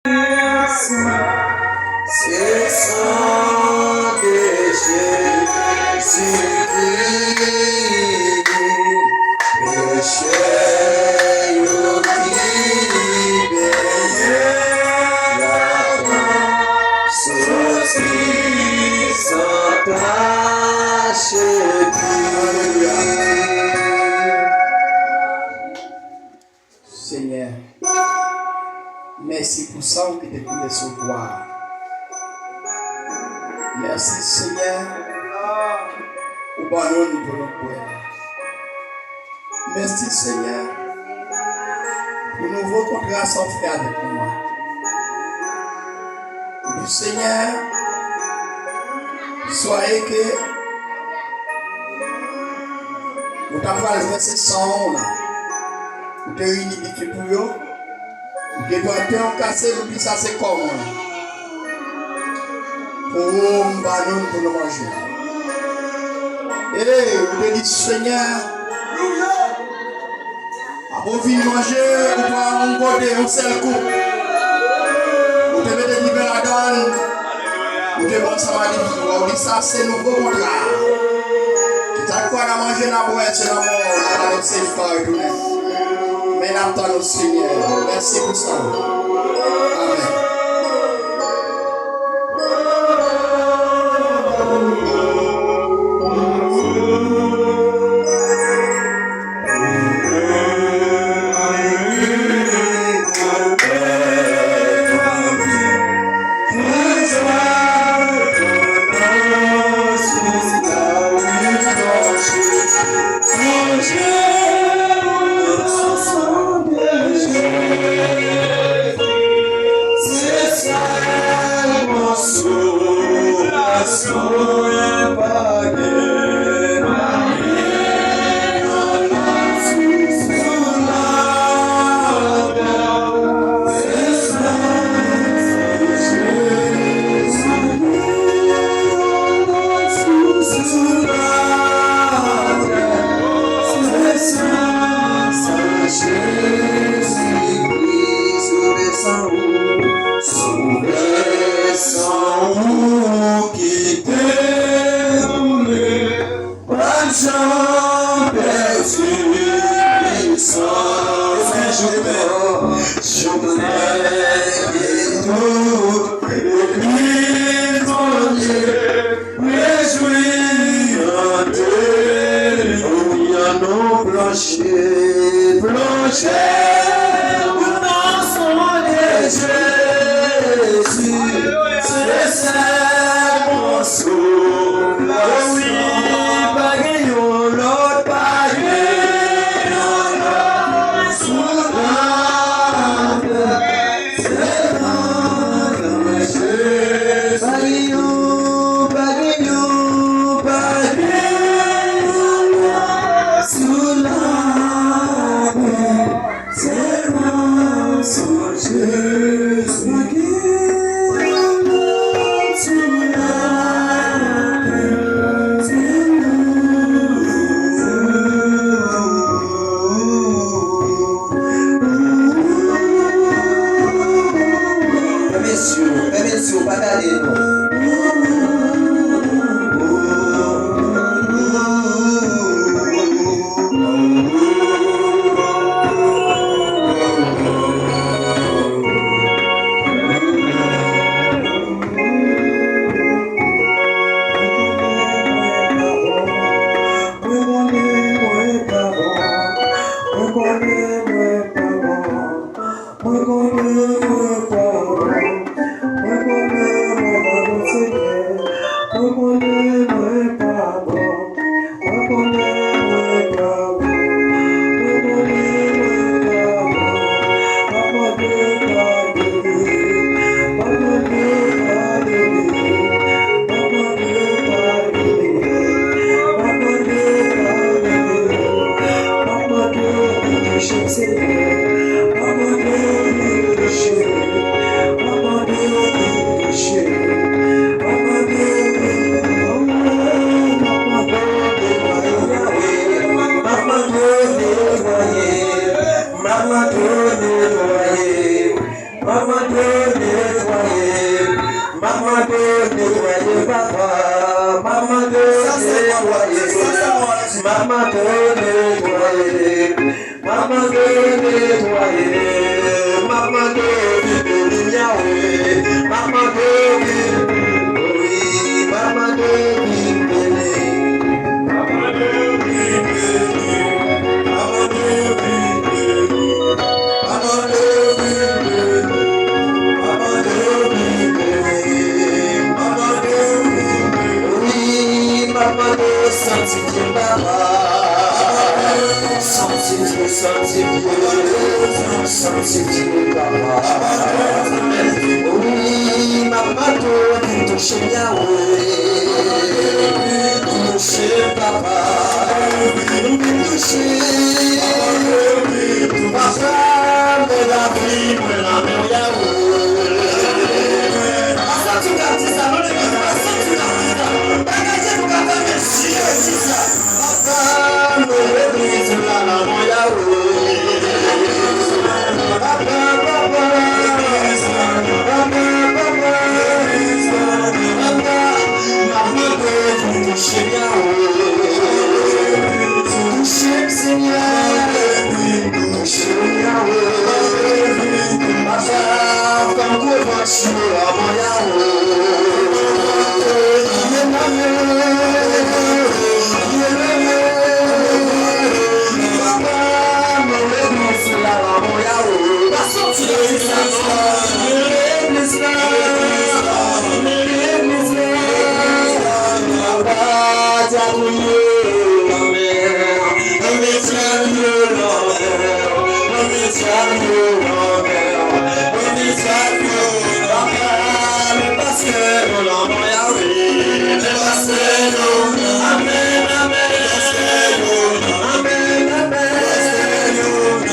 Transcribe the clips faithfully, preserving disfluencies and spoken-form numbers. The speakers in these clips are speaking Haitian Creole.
Se san de Jezikri, peche yo ki benyen, y ap soti san tache. Senyè, mèsi pou san w ki te koule sou kwa a. Mèsi, Senyè, ou ban nou l pou nou bwè. Mèsi, Senyè, pou nouvo kontra sa w fè avèk nou an. Epi, Senyè, swaye ke ou ta pral vèse san w lan, ou te reyini pitit ou yo, ou te pran pen, ou kase l, ou di, "Sa se kò mwen." Pou ou, m ba nou l pou nou manje. E, ou te di, "Senyè, apre w fin manje, ou pran yon gode, yon sèl koup. Ou te mete diven ladan l, ou te bwè ansanm ak li, ou di, 'Sa se nouvo kontra a. Chak fwa n a manje, n a bwè, se nan mò w, n a anonse viktwa retounen.' Men n ap tann ou, Senyè. Mèsi pou sa. Amèn. Sou vèsan ou ki te koule, pa t janm pèdi pwisans li. Jounen, jounen, e tout legliz Bondye rejwi an de li. Wi, annou plonje, plonje nan san de Jezi. Se sèl konsolasyon'y, pa gen yon lòt, pa gen yon lòt sou latè. Sèlman nan Jezi. Pa gen yon, pa gen yon, pa gen yon lòt sou latè. Sèlman sou Jezi. Pa gen yon lòt sou latè. Sèlman. Fèmen zye w, fèmen zye w, pa gade non. Mwen konnen mwen pa bon. Mwen konnen mwen pa bon. Mwen konnen mwen pa bon. Mwen konnen mwen pa bon, Senyè. Mande netwaye papa, m ap mande netwaye, m ap mande netwaye, m ap mande netwaye, m ap mande vin beni m Yawe, m ap mande vin, wi, m ap mande vin beni, m ap mande vin beni, m ap mande vin beni. Wi, m ap mande w sanktifye papa. Sanktifye, sanktifye, sanktifye papa. Wi, m ap mande w vin touche m Yawe. Touche m papa. Vin touche m. Papa, men lavi mwen nan men w Yawe. Pa santi w ka di sa, non, legliz, pa santi w ka di sa. Bagay Dye pou ka fè, men si yo di sa. Papa, men legliz la nan men w Yawe. Papa, papa, papa, papa, papa, m ap mande w vin touche m Yawe. Touche m, Senyè. Touche m, Yawe. Papa, fè m gwo vant sou mwen, Yawe. Ye mwen, ye mwen, papa, mwen legliz la, Yawe. Pa soti legliz la, non. Legliz la, legliz la, papa, dyakoun yo, amèn. Anmèt dyakoun yo, anmèn. Anmèt dyakoun yo, anmèn. Anmèt dyakoun yo, papa, men pastè nou la, mwen, Yawe. Men pastè nou, amèn, amèn. Pastè nou, amèn, amèn. Pastè nou,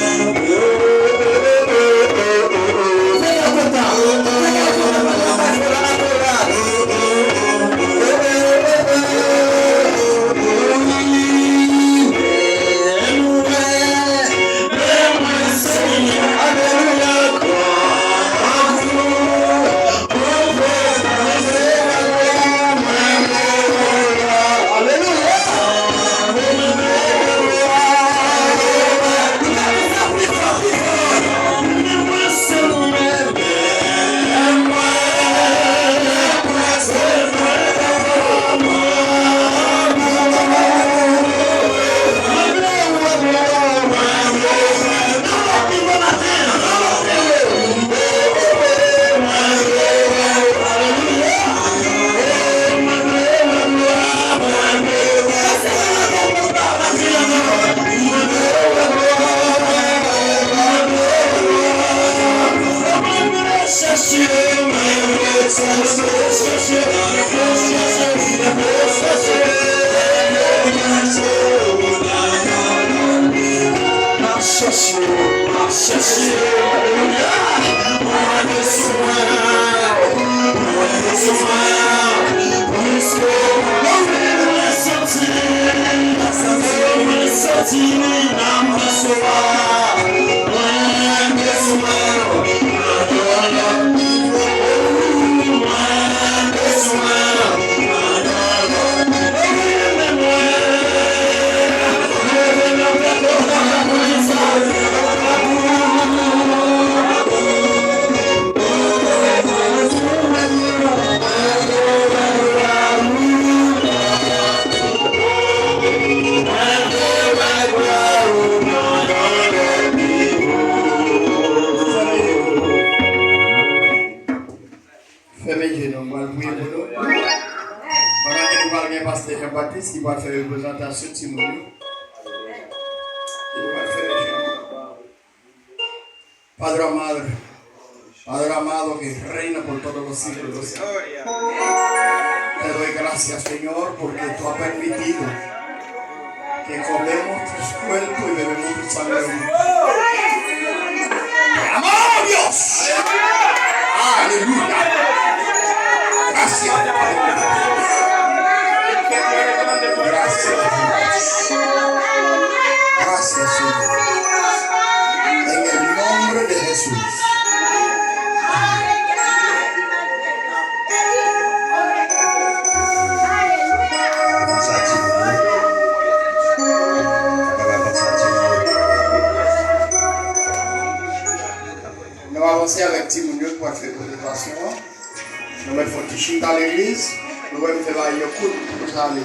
M ap chèche, m ap chèche, alelouya. Mwen bezwen, mwen bezwen, plis ke mwen santi, mwen santi nan mwen swa. Mwen bezwen, mwen bezwen. Fèmen je nou, m pral priye pou nou. Pandan ke nou pral gen pastè Jean Baptiste ki pral fè reprezantasyon timoun yo. Ki pral fè Padre amado, Padre amado que reina por todos los siglos de los siglos. Te doy gracias, Señor, porque tú has permitido que comemos tu cuerpo y bebemos tu sangre. Te amamos, Dios. Aleluya. Gracias. Gracias, Dios. Gracias, Señor. En el nombre de Jesús. Nou avanse avèk timoun yo ki pral fè prezantasyon an. Nou mèt fè yon ti chita legliz. Nou wè m fè bay yon kout pou sa ale.